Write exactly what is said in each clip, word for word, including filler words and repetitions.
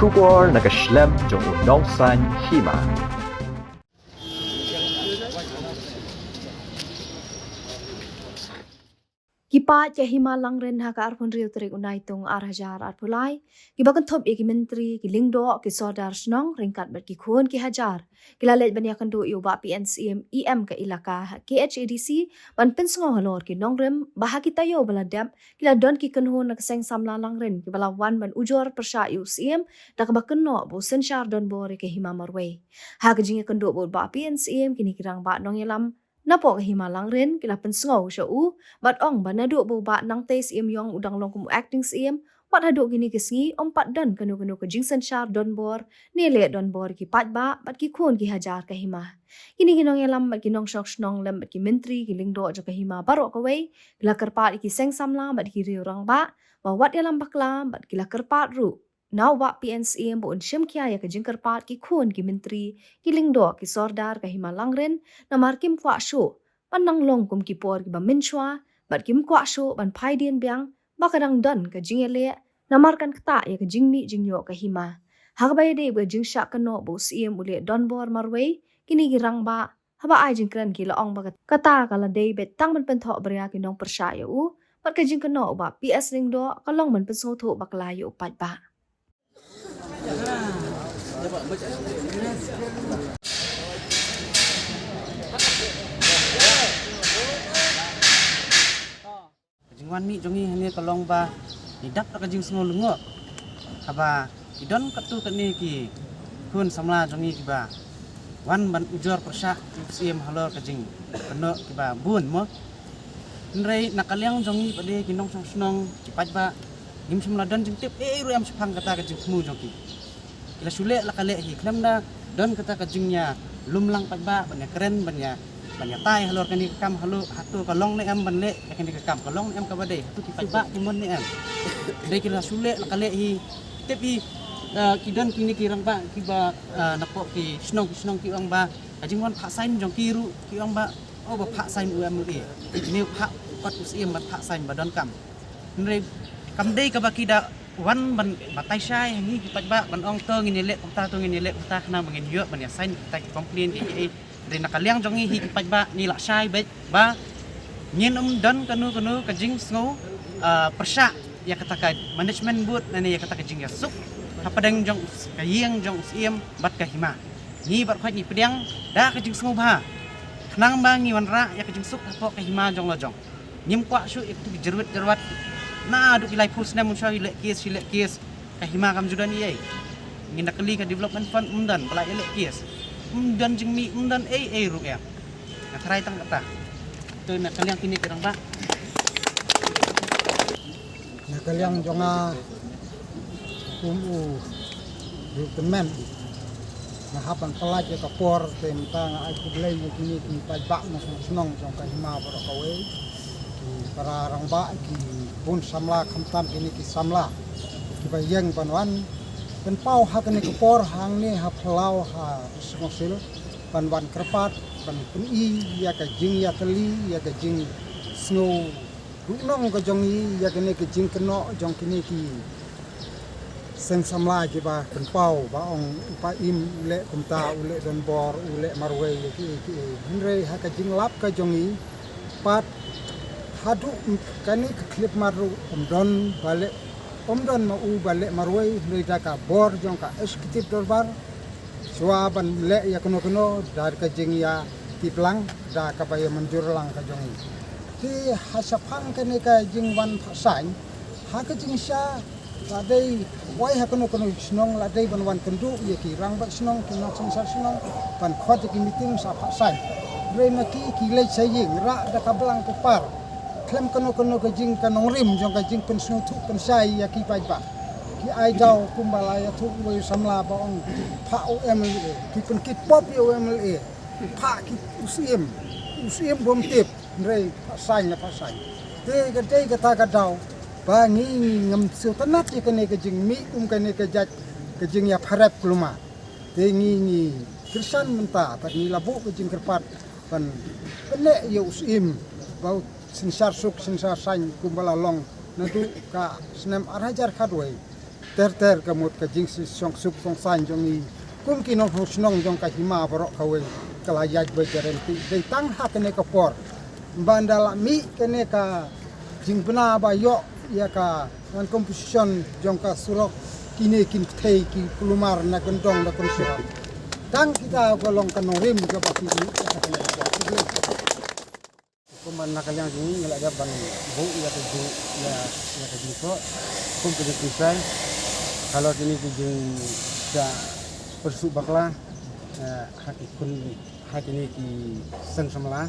Khubor na ka shlem jong u nongsan hima. Ki paid ka Hima Langrin ha ka arphew hynriew tarik u Naitung ar hajar arphew lai, kiba kynthup ïa ki myntri, ki lyngdoh, ki sordar shnong ryngkat bad ki khun ki hajar, ki la leit ban ïakynduh ïa u Bah P N Syiem, E M ka Elaka, ha K H A D C, ban pynsngew halor ki nongrim ba ha ki taïew ba la dep ki la don ki kynhun na ka Seng Samla Langrin kiba la wan ban ujor pyrshah ïa u Syiem da kaba kynnoh ba u synshar donbor ïa ka Hima marwei. Ha ka jingïakynduh bad u Bah P N Syiem, kine ki rangbah nongïalam napoh ka Hima Langrin ki la pynsngew sha u bad ong ba naduh ba u Bah Nangtei Syiem Ïong u dang long kum u acting Syiem, wat haduh kine ki sngi ym pat don kano kano ka jingsynshar donbor ne leh donbor ki paidbah bad ki khun ki hajar ka hima. Kine ki nongïalam bad ki nongshong shnong lem bad ki myntri, ki lyngdoh jong ka hima baroh kawei, ki la kyrpad ïa ki Seng Samla bad ki riew rangbah ba wat ïalam bakla bad ki la kyrpad ruh na u Bah P N Syiem ba un shim khia ïa ka jingkyrpad ki khun ki myntri, ki lyngdoh, ki sordar ka Hima Langrin, namar kim kwah shuh ban nang long kum ki por kiba mynshuwa bad kim kwah shuh ban phai dien biang ba ka dang don ka jingïaleh, namar kan ktah ïa ka jingmih jingïoh ka hima. Ha kaba ïadei bad ka jingshah kynnoh ba u Syiem u leh donbor marwei, kine ki rangbah haba ai jingkren ki la ong ba kata ka la dei beit tang ban pynthoh bria ki nongpyrshah ïa u, bad ka jingkynnoh u Bah P S Lyngdoh ka long ban pynsngewthuh bakla ïa u paidbah. Ka jingwan mih jong ngi hangne ka long ba ngi dap da ka jingsngew lyngngoh haba ki don katto katne ki khun samla jong ngi kiba wan ban ujor pyrshah ïa u Syiem halor ka jingkynnoh kiba bun mo. Hynrei na ka liang jong ngi pat de ki nongshong shnong, ki paidbah, ngim shym la don jingtip ei ei ruh em shaphang kata ka jingthmu jong ki. Ki la shu leh la ka leh hi, khlem da don kata ka jingïalumlang paidbah ban ïakren, ban ïa, ban ïatai halor kane ka kam, halor hato ka long ne em ban leh ïa kane ka kam, ka long ne em kaba dei, hato ki paidbah ki mon ne em. Dei ki la shu leh la ka leh hi. Tip hi, eh, ki don kine ki rangbah kiba, eh, napoh ki shnong ki shnong ki ong ba ka jingwan phah sign jong ki ruh ki ong ba, oh, ba phah sign u M L A, ne phah kot u Syiem ban phah sign ba donkam. Hynrei kam dei kaba ki da wan ban batai shai ha ngi ki paidbah ban ong to ngin ïaleh kumta, to ngin ïaleh kumta, khnang ba ngin ïoh ban ïa sign kita ki complain ki, ki, eh. Hynrei na ka liang jong ngi hi ki paidbah ngi lah shai beit ba ngin ym don kano kano ka jingsngew, ah, pyrshah ïa kata ka management board lane ïa kata ka jingïasuk hapdeng jong u s-, ka ïing jong u Syiem bad ka hima. Ngi baroh khoit ngi pdiang da ka jingsngewbha khnang ba ngi wanrah ïa ka jingsuk hapoh ka hima jong la jong. Ngim kwah shuh ïa kito ki jyrwit jyrwat. Naduh ki laiphew snem mynshuwa ki leh case, ki leh case. Ka hima kam ju don ei ei. Ngin da kylli ka development fund ym don, ba la ïa leh case. Ym don jingmih, ym don ei ei ruh ïa. Nga tharai tang kata. To na ka liang kine ki rangbah. Na ka liang jong nga kum u Lieutenant, nga hap ban pynlait ïa ka por, te mynta nga ai khublei ïa kine ki paidbah na shnong shnong jong ka hima baroh kawei, ki para rangbah, ki bun samla, khamtam kine ki samla kiba ïeng ban wan pynpaw ha kane ka por hangne ha phyllaw ha Sngewsih, ban wan kyrpad, ban pyni ïa ka jingïakylli, ïa ka jingsngew ruhnong ka jong ngi ïa kane ka jingkynnoh jong kine ki seng samla kiba pynpaw ba ong u Bah Im u leh kumta, u leh donbor, u leh marwei ïa ki, ki. Hynrei ha ka jinglap ka jong ngi pat haduh kane ka khyllipmat ruh ym don ba leh, ym don ma u ba leh marwei, hynrei da ka bor jong ka Executive Dorbar, shuwa ban leh ïa kano kano da ka jingïatiplang da kaba ïa mynjur lang ka jong ngi. Te ha shaphang kane ka jingwan phah saiñ, ha ka jingshisha la dei wai ha kano kano shnong la dei ban wan kynduh ïa ki rangbah shnong, ki nongsynshar shnong, ban khot ïa ki meeting sa phah saiñ. Hynrei ma ki, ki leit sha ïing, rah da ka blank paper. Khlem kano kano ka jing, ka nongrim jong ka jingpynsngewthuh pynshai ïa ki paidbah. Ki ai daw kumba la ïathuh uwei u samla ba ong phah u M L A. Ki pynkit pop ïa u M L A. Phah ki u Syiem. U Syiem bym tip. Hynrei phah saiñ la phah saiñ. Te ka dei kata ka daw ba ngi, ngi ngam sngewtynnat ïa kane ka jingmih um kane ka jait ka jingïapharep kulmar. Te ngi, ngi kyrshan mynta bad ngi la buh ka jingkyrpad ban pynneh ïa u Syiem ba u synshar suk synshar saiñ kumba la long naduh ka snem ar hajar khatwei. Ter ter ka mut ka jingsuk suk song sain jong i kum ki nongshong shnong jong ka hima baroh kawei ka la ïaid ba jaren ti dei tang ha kane ka por. Ban da la mih kane ka jingbna ba ïoh ïa ka ngan composition jong ka surok kine kin kthei ki kulmar na kyndong da kynshor. Tang kita ka long ka nongrim ka ba ki mih ka kane ka por. Kum ban na ka liang jong ngi ngi la dep ban buh ïa ka jing ïa ïa ka jingthoh kum ka jingpynsai. Halor kine ki jingpynsai bakla, eh, ha ki khun ha kine ki seng samla.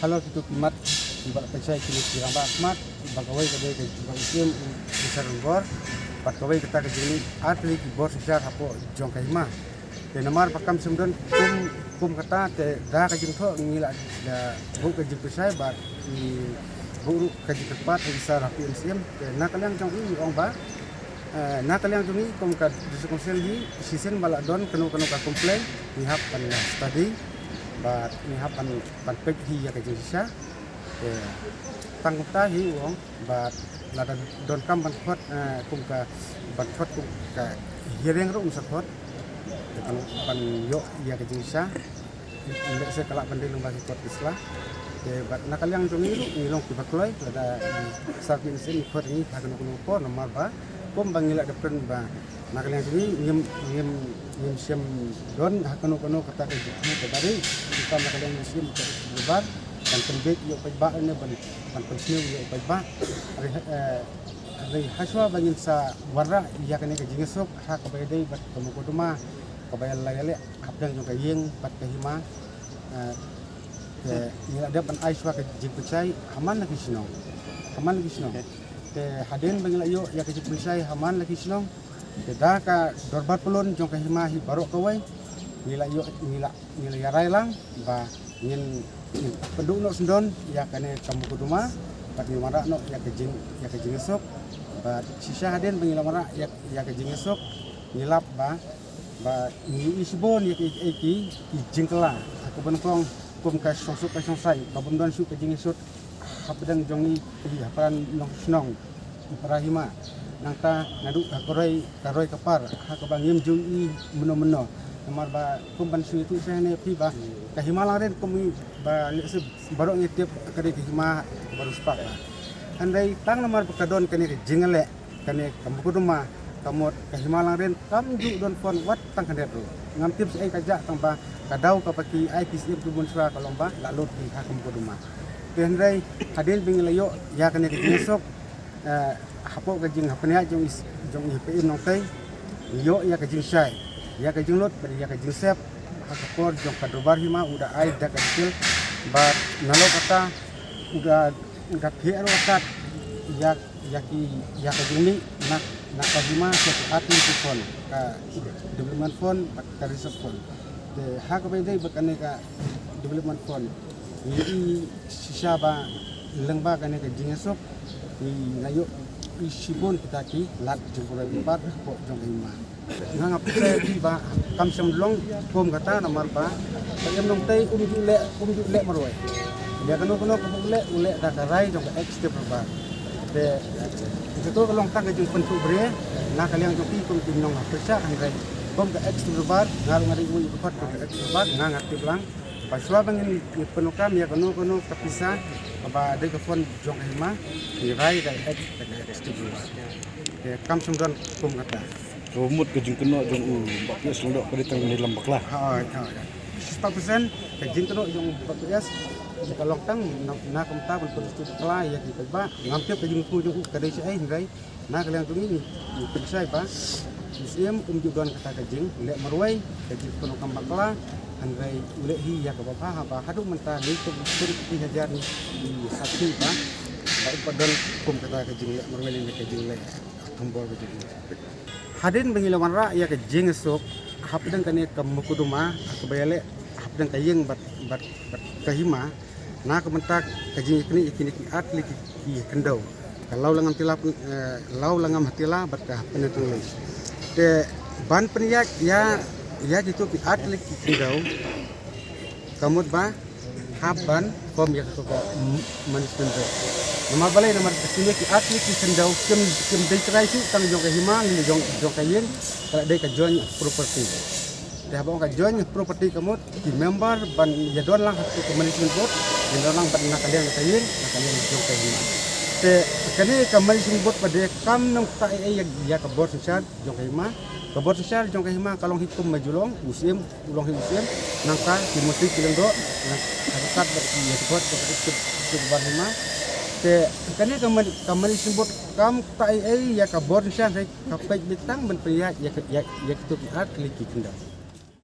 Halor kito ki mat ki ba la pynshai kine ki rangbah khmat ba kawei ka dei ka jingbakhraw u Sir Rangbor bad kawei kata ka jingmih ar tylli ki bor shisha hapoh jong ka hima. Te namar ba kam shym don kum kum kata te da ka jingthoh ngi la da buh ka jingpynsai bad ngi buh ruh ka jingkyrpad ha i Sir ha P M C M. Te na ka liang jong i ong ba, eh, na ka liang jong i kum ka District Council hi shisien ba la don kano kano ka complain ngi hap ban study bad ngi hap ban ban peit hi ïa ka jingshisha. Te tang kumta hi u ong bad lada don kam ban khot, eh, kum ka ban khot kum ka hearing ruh un sa khot. Te kan ban ïoh ïa ka jingshisha. Lehse ka lah ban dei lyngba ki kot ki sla. Te bad na ka liang jong ngi ruh ngi long kiba kloi lada i Sir P M C M i khot ngi ha kano kano por namar ba kum ba ngi la dep kren ba na ka liang jong ngi ngim ngim ngim shym don ha kano kano kata ka jingkyrkhu kaba dei. Kita na ka liang jong ngi shim ka jubab ban pynbeit ïa u paidbah ne ban ban pynsniew ïa u paidbah. Hynrei, eh, hynrei hashwa ba ngin sa wanrah ïa kane ka jingïasuk ha kaba ïadei bad ka mukotduma kaba ïa la ïaleh hapdeng jong ka ïing bad ka hima. Eh, te ngi la dep ban ai shuwa ka jingpynshai ha man la ki shnong. Ha man la ki shnong. Te hadien ba ngi la ïoh ïa ka jingpynshai ha man la ki shnong. Te da ka dorbar pyllun jong ka hima hi baroh kawei ngi la ïoh ngi la ngi la ïa rai lang ba ngin ngin pynduh noh sngewdon ïa kane ka mukotduma bad ngin wanrah noh ïa ka jing ïa ka jingïasuk. Bad shisha hadien ba ngi la wanrah ïa ïa ka jingïasuk ngi lap ba ba ngi ïohi shibun ïa ki ïa ki ki jingkylla ha kaba nyngkong kum ka shongsuk ka shongsaiñ ka bym don shuh ka jingïasuk hapdeng jong ngi ki hapdeng nongshong shnong para hima. Nangta naduh ka roi ka roi ka par ha kaba ngim ju ïohi mynno mynno. Namar ba kum ban shu ïathuh sha ne phi ba ka hima Langrin kum i ba lehse baroh ngi tip ka dei ka hima ba riewspah. Hynrei tang namar ba ka don kane ka jingïaleh kane ka mukotduma ka mut ka hima Langrin kam ju don phone wat tang khyndiat ruh. Ngam tip shaei ka jah tang ba ka daw kaba ki ai ki syiem ki bun shuwa ka long ba la lut ki ha ka mukotduma. Te hynrei hadien ba ngi la ïoh ïa kane ka jingïasuk, eh, hapoh ka jinghapdeng jong i jong i P M Nongtei ngi ïoh ïa ka jingshai ïa ka jinglut bad ïa ka jingsep ha ka por jong ka dorbar hima u da ai da ka detail bad nalor kata u da u da phi aro kat ïa ïa ki ïa ka jingmih na na ka hima ka at ni ki fund ka development fund bad ka reserve fund. Te ha kaba ïadei bad kane ka development fund ngi i shisha ba lyngba kane ka jingïasuk ngi la ïoh i shibun kita ki lad jingkurai bympat hapoh jong ka hima. Nga nga pyrshah ba kam shym long kum kata namar ba ka em nongtei um ju leh um ju leh marwei. Ïa kano kano ka u leh u leh da ka rai jong ka ex tip rubber. Te ito ka long tang ka jingpyntuh bria na ka liang jong ki kum ki nong ha pyrshah hynrei kum ka ex tip rubber nga ruh nga dei u i khot ka ex tip rubber nga nga tip lang. Ba shuwa ba ngin pynukam ïa kano kano ka pisa ba dei ka fund jong ka hima ngi rai da ex da ka ex tip rubber. Te kam shym don kum kata. Ka mut ka jingkynnoh jong u Bah P S Lyngdoh ka dei tang ïa lam bakla. Ha ha. Shispah percent ka jingkynnoh jong u Bah P S ka long tang na na kumta ban pynstad bakla ïa ki paidbah ngam tip ka jingkynnoh jong u ka dei shaei hynrei na ka liang jong ngi ngi pynshai ba u Syiem um ju don kata ka jingleh marwei ka jingpynukam bakla hynrei u leh hi ïa kaba bha haba haduh mynta ngi kum pynti hajar ngi sakhi ba ba u pat don kum kata ka jingleh marwei ne ka jingleh. Kham bor ka jong i. Hadien ba ngi la wanrah ïa ka jingïasuk hapdeng kane ka mukotduma ha kaba ïaleh hapdeng ka ïing bad bad bad ka hima na ka bynta ka jingïaknieh ïa kine ki ar tylli ki ki khyndew ka Lawlangam Tila, eh, Lawlangam Hatila bad ka Hapdeng Tynglei. Te ban pynïaid ïa ïa kito ki ar tylli ki khyndew ka mut ba Hap ban form ïa kato ka management board. Namar balei? Namar ka sien ki ar tylli ki khyndew kim, kim dei trai shuh tang jong ka hima ne jong, jong ka ïing, ka la dei ka joint property. Te haba ong ka joint property ka mut ki member ban ïadon lang ha kato ka management board, ïadon lang ban na ka liang ka ïing, na ka liang jong ka hima. Te kane ka management board pat de kam nang ktah ei ei ïa, ïa ka bor synshar jong ka hima. Ka bor synshar jong ka hima ka long hi kum ma Julong, u Syiem, u long hi u Syiem, nangta ki Myntri ki Lyngdoh, nangta ka kat bad ki ïa ki bor, ka kat ki, ki bar hima. Te kane ka man, ka management board kam ktah ei ei ïa ka bor synshar, hynrei ka peit beit tang ban pynïaid ïa ka, ïa, ïa kito ki ar tylli ki khyndew.